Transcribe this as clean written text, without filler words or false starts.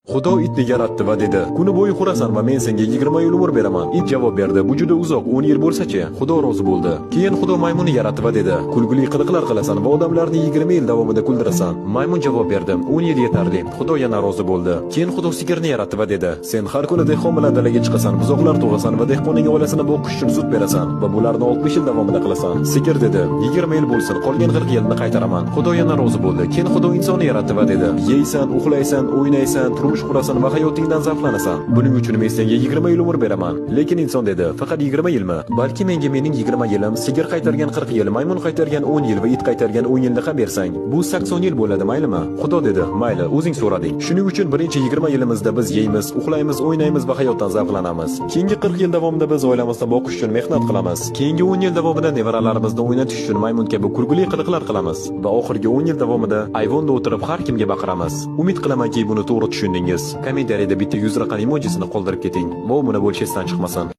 Xudo itni yaratdi va dedi: "Kuni bo'yi hurasan va men senga 20 yil umr beraman." It javob berdi: "Bu juda uzoq, 10 yil bo'lsa-chi?" Xudo rozi bo'ldi. Keyin Xudo maymunni yaratdi va dedi: "Kulgili qiliqlar qilasan va odamlarni 20 yil davomida kuldirasan." Maymun javob berdi: "10 yil yetarli." Xudo yana rozi bo'ldi. Keyin Xudo sigirni yaratdi va dedi: "Sen har kuni dehqon bilan dalaga chiqasan, buzoqlar tug'asan va dehqonning oilasini boqish uchun sut berasan va bularni 60 yil davomida qilasan." Sigir dedi: "20 yil bo'lsin, qolgan 40 yilni qaytaraman." Xudo yana rozi bo'ldi. Keyin Xudo insonni yaratdi va dedi: "Yeysan, uxlaysan, o'ynaysan, turmush qurasan va hayotingdan zavqlanasan. Buning uchun men senga 20 yil umr beraman." Lekin inson dedi: "Faqat 20 yilmi? Balki menga mening 20 yilim, sigir qaytargan 40 yil, maymun qaytargan 10 yil va it qaytargan 10 yilni ham bersang, bu 80 yil bo'ladi, maylimi?" Xudo dedi: "Mayli, o'zing so'rading." Shuning uchun birinchi 20 yilimizda biz yeymiz, uxlaymiz, o'ynaymiz va hayotdan zavqlanamiz. Keyingi 40 yil davomida biz oilamizni boqish uchun mehnat qilamiz. Keyingi 10 yil davomida nevaralarimizni o'ynatish uchun maymun kabi kulgili qiliqlar qilamiz va oxirgi 10 yil davomida ayvonda o'tirib har kimga baqiramiz. Umid qilamanki, buni to'g'ri tushundingiz. Kommentariyada bitta 100 raqam emojisini qoldirib keting. Va obuna bo'lish esdan chiqmasin.